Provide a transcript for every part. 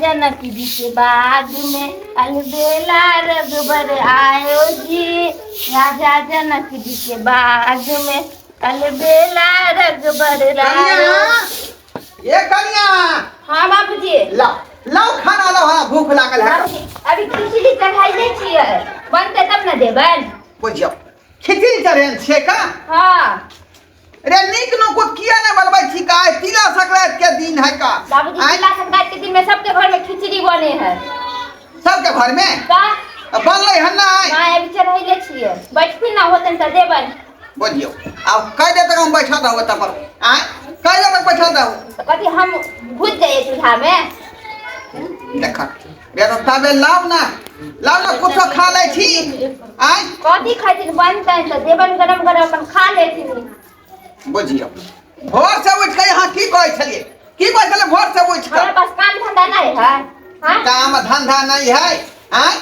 जनक जी के बाग में अलबेला रघुबर आयो जी, राजा जनक जी के बाग में अलबेला रघुबर आयो। ये कनिया। हाँ बाबूजी। लाओ लाओ खाना लाओ, हाँ भूख लागल है। बाबूजी अभी खिचड़ी चढ़ाइले छियै, बनतै तब ने देबै। बुझियौ खिचड़ी चढ़ेल छियै का? हाँ। रे नीक नुकुत किया नहीं बनबै छी का? आइ तिला संक्रांति के दिन है का? बाबूजी आइ तिला संक्रांति के दिन में सबके घर में खिचड़ी बने है। सबके घर में का बनलै हन नहि? नहीं अभी चढ़ैले छियै, बैठथिन ना होतन तऽ देबै। बुझियौ आब कई देर तक हम बैठल रहू एतऽ पर? आँय कई देर तक बैठल रहू? तऽ कथी हम घुस जाइए चूल्हा में? देख रे तो तबे लाउ ना, लाउ ना कुछो खा लै छी। आँय कथी खैथिन? बनतै तऽ देबनि गरम गरम, अपन खा लेथिन। बुझियौ भोर से उठि कऽ यहाँ की कहै छलियै, की कहै छलियै भोर से उठि हमरा कऽ? पास काम धंधा नहीं है। हाँ? काम धंधा नहीं है? आँय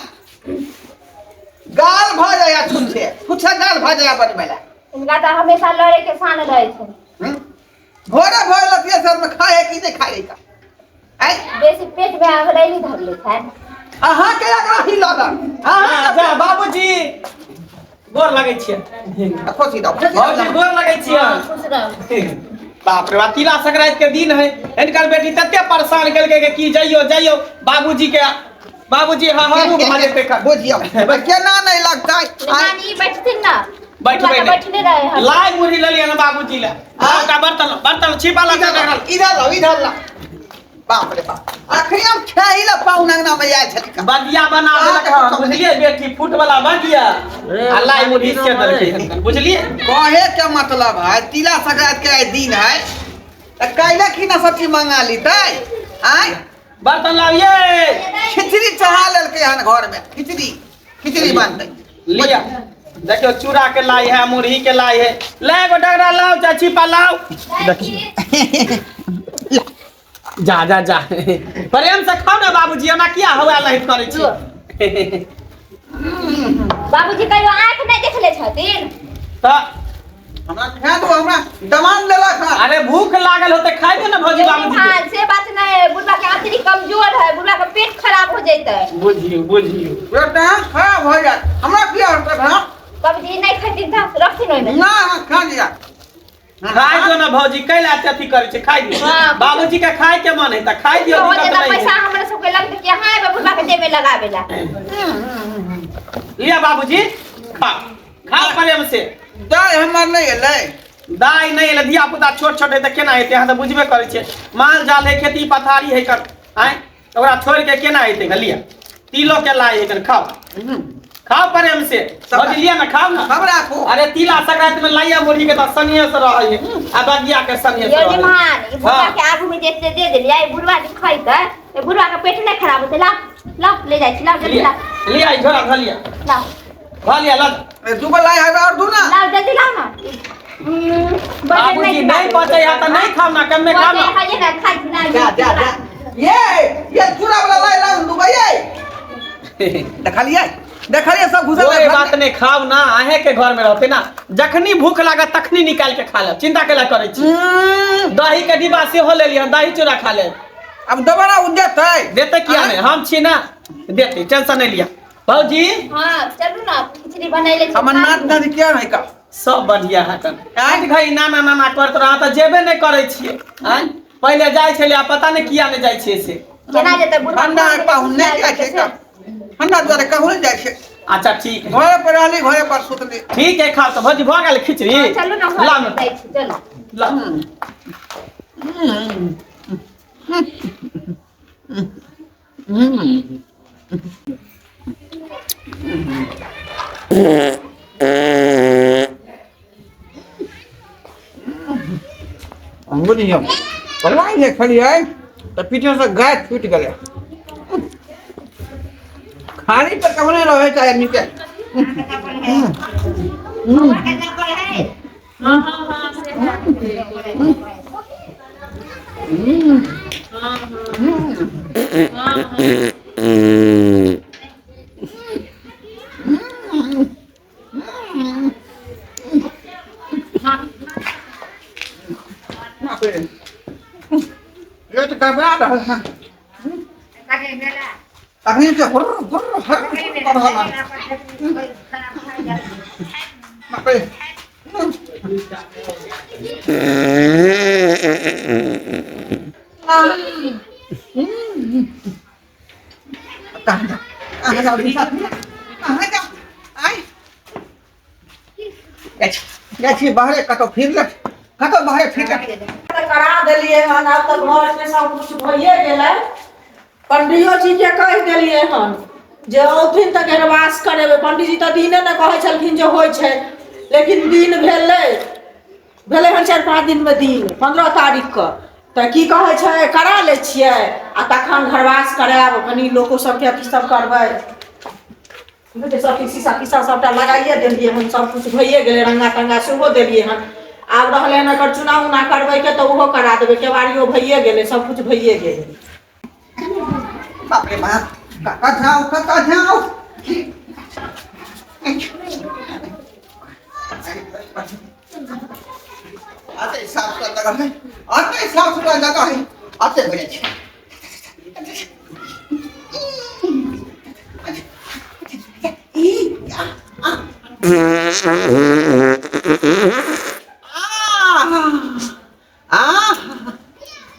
गाल भऽ जाय छुच्छे छुच्छे गाल भऽ जाय बनबै लए। इनका तऽ हमेशा लड़े के शान रहै छै। हम्म? भोरे भोरे लतिया सर में खाए कि नहीं खाए का? आँय बेसी पेट में अगरैली धर ले छै। अहाँ के अगराही लागल अहाँ जा बाबूजी गोर लगै छियै। खुशी दो खुशी बाबूजी दो। गोर लगै छियै। खुश रहू। बाप रे बाप तिला संक्रांति के दिन है, हिनकर बेटी तते परेशान केलकै कि की जइयो जइयो बाबूजी के, बाबूजी हाँ हाँ भऽ जेतै का। बुझियौ केना नहीं लगतै? आँय नानी बैठथिन ना। बैठबै बुढ़बा तऽ नहि। बैठले रहे हन। लाइ मुरही लेलियै ने बाबूजी लए। सबटा बर्तन बर्तन छिपा लग इधर लाउ, इधर लाउ इधर लाउ। बाप रे बाप अखनी हम खेही ला पाहुन अंगना में आयल छली का। बगिया बना देलक हन बुझलियै बेटी, फूट वाला बगिया आ लाइ मुरही से देलकै हन बुझलियै। कहे के मतलब है तिला संक्रांति के आइ दिन है तऽ काल्हि खिना सब चीज मंगा लीतै। आँय बर्तन लाबियै। खिचड़ी चढ़ा लेलकै हन घर में, खिचड़ी खिचड़ी बनतै। लिया देखियो चूड़ा के लाई है मुरही के लाई है, ले एगो डगरा लाओ चाहे छिपा लाओ। देखियो जा जा जा प्रेम से खाओ ना बाबूजी, ओना किया हवा लहित करै छी? बाबूजी कहियो आँख नहि देखले छथिन। तऽ हमरा खा दो, हमरा दमान लेलक हन। अरे भूख लागल होते खाइ दे ना भौजी बाबूजी के। हाँ, से बात नहीं है, बुढ़वा के आंतरिक कमजोर है, बुढ़वा के पेट खराब हो जैते। बुझियो बुझियो पेट खराब हो जात, हमरा की होतै? हाँ बाबूजी नहीं खैथिन तऽ रखथिन ओहिमे। ना हाँ, खा लिया खाइ दो ना भौजी, कैला अथी करै छै, खाइ दियौ। हाँ। बाबूजी के खाइ के मन है तऽ खाइ दियौ, हो दिक्कत जेता नहीं पैसा है। हमरा सबके लगतै कि हाँ एबे बुढ़वा के देबे लगाबे ला। लिया बाबूजी खा खा प्रेम से। दाइ हमर नहि एलै? दाइ नहि एलै, धिया पुता छोट छोट है तऽ केना हेतै? अहाँ तऽ बुझबे करै छियै, माल जाल है, खेती पथारी है कर, आँय ओकरा छोड़ि के केना हेतै? लिया तिलो के लाई है, खाओ खाओ प्रेम से। भौजी लिया ना खाओ ना। सब राखू। अरे तिला संक्रांति में लाइया मुरही के तऽ सनिये से रहै है आ बगिया के सनिये से यो रहै है। निमान ई बुढ़वा हाँ। के आगू में जेते दे देलियै, ई बुढ़वा जे खैतै, ई बुढ़वा के पेट नहि खराब होतै। लाओ लाओ ले जाइ छी, लाओ जल्दी लिया लाओ। लिया ई झोरा धऽ लिया। लाओ धऽ लिया ला। ए, दू गो लाई हवे और दू ना। लाओ जल्दी लाओ ना। बाबूजी नहीं पचे है तो नहीं खाओ ना, कम में खाओ ना। खाइए ना, खाइ ना। जा जा जा ये चूड़ा वाला लाई लाओ दू गो ये। देखलियै देखलियै सब घुसल कोई है घर बात में। नहीं, खाओ ना, अहे के घर में रहते ना, जखनी भूख लागत तखनी निकाल के खा ले, चिंता केला करै छी। दही के डिब्बा सेहो ले लिहन, दही चूड़ा खा ले। अब दोबारा उ देतै? देतै किया नहीं, हम छी ना देतै, टेंशन नहीं लिया भौजी। हाँ चलू ना खिचड़ी बनैले छी। हमर नात नानी किया नहीं का? सब बढ़िया है कन। आज घड़ी नाना नाना करत रहा तऽ जेबे नहीं करै छियै। आँय पहिले जाइ छलियै, आब पता नहीं किया नहीं जाइ छियै से। केना जेतै बुढ़वा? ठंडा पाहुन नहीं जाइ छै का, ठंडा दुआरे कहूँ नहीं जाइ छै। अच्छा ठीक है, घरे पर रहली घरे पर सुतली। ठीक है खाओ तो भौजी, भऽ गेल खिचड़ी। हाँ, चलू ना घर लाउ ना। जाइ छी, चलू। लाउ। बुझियौ लाइन जे खेलियै तऽ पीछे से गाय छूटि गेलै। खाली पर कखनो नहि रहै छै आदमी के। बाप रे, पेट गड़बड़ा रहल है। तखनी से हुर्र हुर्र हर कऽ रहल हन। बाप रे। कहाँ जाओ, कहाँ जाओ दिशा, कहाँ जाओ? आय। जाइ छी, जाइ छी बाहरे कतौ फिर ले, कतौ बाहरे फिर ले। करा देलियै हन, आब तऽ घरमे सब किछु भइए गेलै। पंडियो जी के कहि देलियै हन जे औथिन तऽ घरवास करेबै। पंडीजी तऽ दिने ने कहै छलखिन जे होइ छै, लेकिन दिन भेलै भेलै हन 4-5 दिनमे दिन 15 तारीखके, तऽ की कहै छै करा लै छियै आ तखन घरवास करायब। कनि लोको सबके अथी सब करबै। सब चीज शीशा तीसा सबटा लगाइए देलियै हन, सब किछु भइए गेलै, रंगा तंगा सेहो देलियै हन। आब रहलै हन एकर चुना उना करबैके तऽ ओहो करा देबै। केबाड़ियो भइए गेलै, सब किछु भइए गेलै। बाप रे बाप, कतऽ जाउ, कतऽ जाउ? अते साफ सुथरा जगह है, अते साफ सुथरा जगह है, अते हो जाइ छै।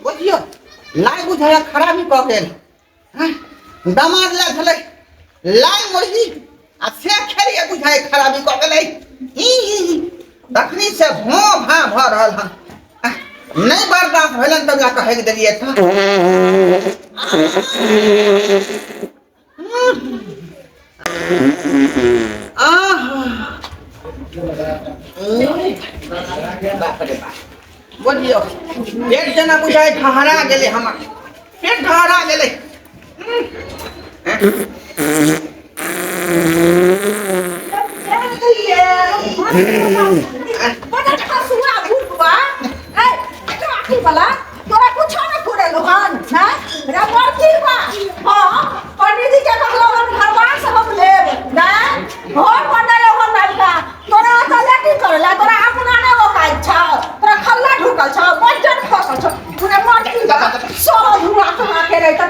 बुझियौ लाइ बुझाया खराबी कऽ गेल। दमाद लए छलै लाइ मुरही आ से खेलिए बुझाय खराबी कऽ गेलै। ई तखनी से भों भा भऽ रहल हन, नहि बर्दाश्त भेलन तब जा कऽ हेक देलियै तऽ। बाप रे बाप, बुझियौ पेट जेना बुझाइ ढहरा गेलै, हमर पेट ढहरा गेलै। तोरा कुछो नहि फुरेलौ हन हैं रे बड़की बा? हम पंडीजी के कहलौ हन घरवास हम लेब नै, घर बनेलौ हन नबका। तोरा ओतऽ लैट्रिन करै ला तोरा अपना नै औकात छौ, तोरा खल्ला ढुकल छौ, बज्जर खसल छौ। तोरा मरती बा सौ धुआ कहाँ के रहितै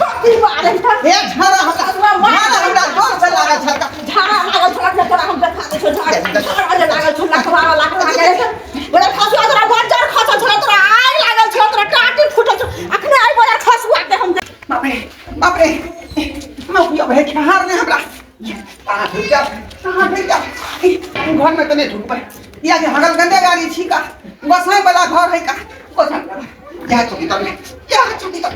बड़की बा रहितै। हे झाड़ा हमरा, झाड़ा हमरा जोर से लागल छल। झाड़ा लागल छौ अखने तोरा हम देखा दै छौ। झाड़ा झाड़ा जे लागल छौ लखवा लखवा के रहितै। बोले खसुआ तोरा बज्जर खसल छौ, तोरा आगि लागल छौ, तोरा टाटी फूटल छौ। अखने आइ बोले खसुआ के हम बाप रे बाप रे, मौकिया भे खेहार ने हमरा। कहाँ ढुक जा, कहाँ ढुक जा? घर में तो नहीं ढुकबै, या जे हगल गंदे गाड़ी छी का, गोसाई वाला घर है का गोसाई वाला। या चुकी तब या चुकी तब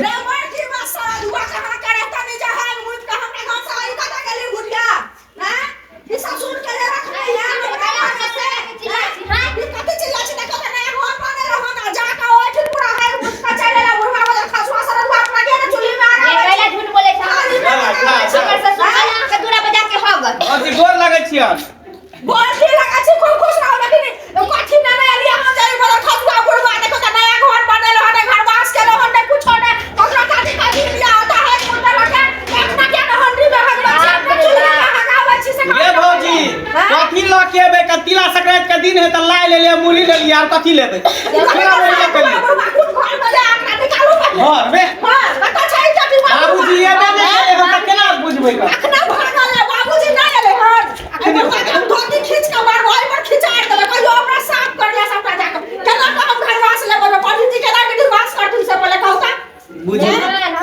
रे बड़की बा सारा धुआ कहाँ करे तनी जा हाल मुइत के हमरा घर से आई कता गेली बुढ़िया हैं? ई ससुर के जे रखने या हमरा घर से हैं? ई कथी चिल्ला छी? देखो त नया घर बने रहन आ जा के ओइठिन पूरा हाल मुइत के चलि एला बुढ़वा बजल खसुआ सरल हुआ अपना के ने चुल्ही में आगा ये कैला झूठ बोले छै? हमर ससुर अहाँके दूरा बजा के हगत। अथी गोर लगै छियन। गोर की लगा छी? खूब खुश रहो, लेकिन कथी ने एलियै हम जाई बड़ा खसुआ बुढ़वा। देखो त नया घर बनल हन, घर वास केलो हन, ने कुछो ने ककरो काटी काटी लिया होता है मुंडा लगे अपना के ने हंडी में हगबै छी, अपना चुल्ही में हगाबै छी से। ये भौजी, कथी लऽ के एबै? का तिला संक्रांति के दिन है तऽ लाइ लेलियै, मूली लेलियै, आर कथी लेबै? केना मूली लऽ के एलियै? बुढ़वा कोन घर में जा अपना निकालू पहिले। घर में हां, कतऽ छै ई चटी? बाबूजी एबे नहि केलै हन तऽ केना बुझबै का? अखना भागल है, बाबूजी नहि एलै हन। एहि बुढ़वा के हम धोती खींच के मारबो, एहि पर खिंचा देबै। कहियो हमरा साफ कर ले सबटा जाके। केना के हम घरवास लेबै? पंडित जी केना के घरवास करथिन से पहिले कहू तऽ। बुझी हम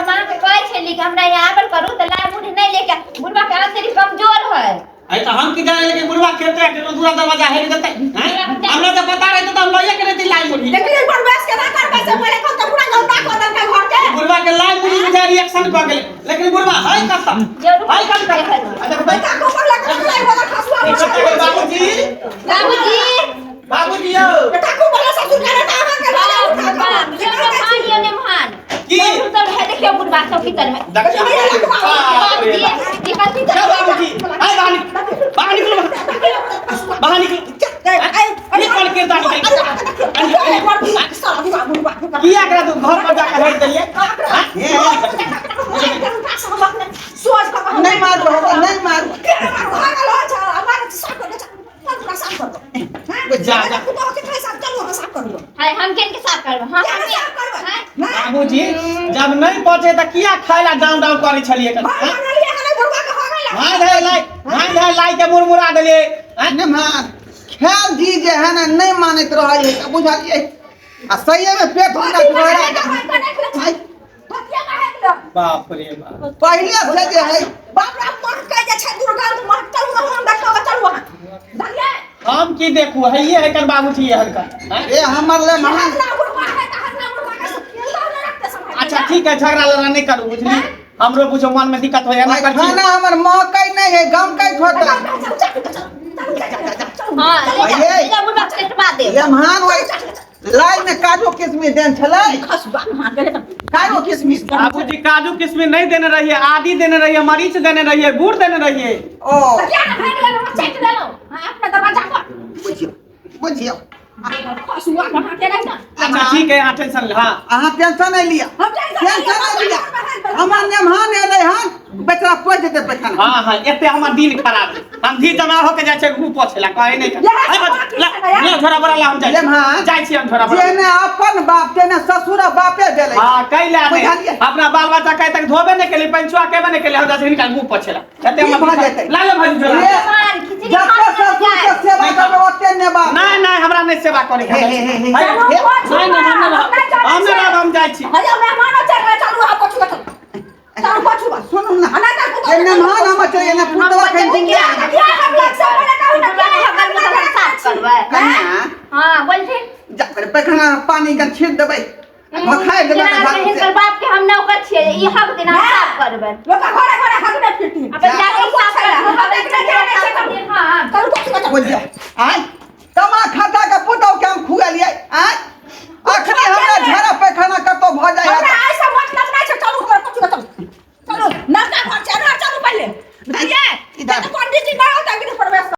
अहाँके कहै छली कि हमरा यहाँ आबल करू तऽ लाइ मुरही नहि लेके, बुढ़वा के आंतरी कमजोर है। अरे तऽ हम की जाने कि बुढ़वा खेते के दूरा दरवाजा हेर देतै हैं? हमरा तऽ पता रहतै तऽ हम लइए के रहती लाइ मुरही। लेकिन एक बार बैस केना करबै से पहिले कहू तऽ। पूरा गंदा कऽ देलकै घर के। बुढ़वा के लाइ मुरही बुझा रिएक्शन कऽ गेलै, लेकिन बुढ़वा है कतऽ? जरूर। है कतऽ? अच्छा। बेटा को पर लगा लाइ वाला खसुआ। बाबूजी। बाबूजी। बाबूजी यौ। बेटा को बोला ससुर के रहता अहाँ के लाला उठा बाप के मान लियौ ने महान की? सब है, देखियौ बुढ़वा सब किचन में। देखियौ, बाप रे बाप। बाबूजी, निकल। चल बाबूजी, आइ बाहर निकलू, बाहर निकलू, बाहर निकलू। निकल किरदार किया करा तू घर पर जाकर हेर देलियै? नहीं मारू हमरा, नहीं मारू। जा जा। हम साफ करबो। हाय, हम केन के साफ करबै? हां, किया ने साफ करबै? हाय। बाबूजी, जब नहीं पहुंचे त किया खाय ला डाउन डाउन करै छलियै? घर बनलियै हन, बुढ़वा के हो गेलै। भाई धे लाई, भाई धे लाई के मुरमुरा देलियै। आँय? नहि मान खेल जी जे है ने, नहि मानैत रहै है तऽ बुझलियै आ सहिए में पेट हुनका झोरा धोतिया महक लो। बाप रे बाप। पहिले से जे है। बाप रे, महकै जे छै दुर्गंध महक। चलू ना, हम देखबै, चलू अहाँ। बुझलियै? हम की देखू, हइये है कन बाबूजी एहन का, आँय? ए हमर ले महान हगना बुढ़वा है तऽ हगना बुढ़वा के पुतहु नहि रखतै सम्हारि। अच्छा ठीक है, झगड़ा लड़ा नहीं करू, बुझली? हमरो बुझो मन में दिक्कत होया ना कर छी। खाना हमर महकै नहि है, गमकैत होतै। चलू चलू चलू चलू चलू। हां, ले जा, ये। ले जा, बुढ़वा के कटवा दे। लेमहान ओहि लाइ में काजू किशमिश देन छलै। खसुआ मार गेलै तऽ। काजू किशमिश। बाबूजी, काजू किशमिश नहीं देने रहिए, आदि देने रहिए, मरीच देने रहिए, गुड़ देने रहिए। ओ तऽ किया ने भागि गेलै? हम चाटि देलहुँ हाँ अपना दरवाजा पर। बुझियौ बुझियौ। खसुआ कहाँ के रहै ना। अच्छा ठीक है, अहाँ टेंशन ले। हाँ, अहाँ टेंशन नहि लिअ। हम टेंशन नहि टेंशन नहि लिअ। लिअ, हमर नेमहान एलै हन, बेचारा पचि जेतै पैखाना। हाँ हाँ, एते हमर दिन खराब है। हम धी जमा होके जाइ छै मुँह पोछे ला कहे नहीं। इएह है सब बच्चा, बात ला, छै ने यार। ले झोरा बोरा ला, हम जाइ छी। लेमहान। जाइ छी हम झोरा बोरा। जेने अपन बाप तेने ससुर बापे देलै। हाँ, कैला नहीं। बुझलियै? अपना बाल बच्चा कहे तक धोबे नहीं केली, पंचुआ केबे नहीं केली, हम जाइ छी हिनका मुँह पोछे ला। एते की हमर भऽ दिन जेतै? ला ले भाजी झोरा। ले, मान, खिचड़ी जते खा के ससुर के जाय। सेवा करबै ओते ने बाप। नहीं नहीं, हमरा नहीं सेवा करे के। हे, हे, हे, हे। है, चलू, हे, पोछू नहीं नहीं, हम ना, नहीं हम नहि जानै हम नहीं छियै। रहब, हम जाइ छी। हैया मेहमानो चलि गेलै, चलू अहाँ पोछू, चलू चलू पोछू। सुनू ना। आ नहि तऽ पुतहु ए मेहमान हमर छै, एने पुतवा हम खाइ बच्चा जिंदा। किया हम लग से पहिले कहू ने, बुढ़वा के किया हगल मुतल हम साफ करबै? कन्या। हां, बोलथिन। जा कर पैखाना पानी के छीट देबै, भखाइ देबै जेना तऽ झाड़ू से। हिनकर बाप के हम नौकर छियै, ई हक देना हम साफ करबै। लोक घरे घरे हगने फिरती। अपन जाके साफ करबै। हम देखने के नहि छै। हां। चलू पोछू, चलू। बुझलियै आँय, तमा खाता के पुतहु के हम खुएलियै।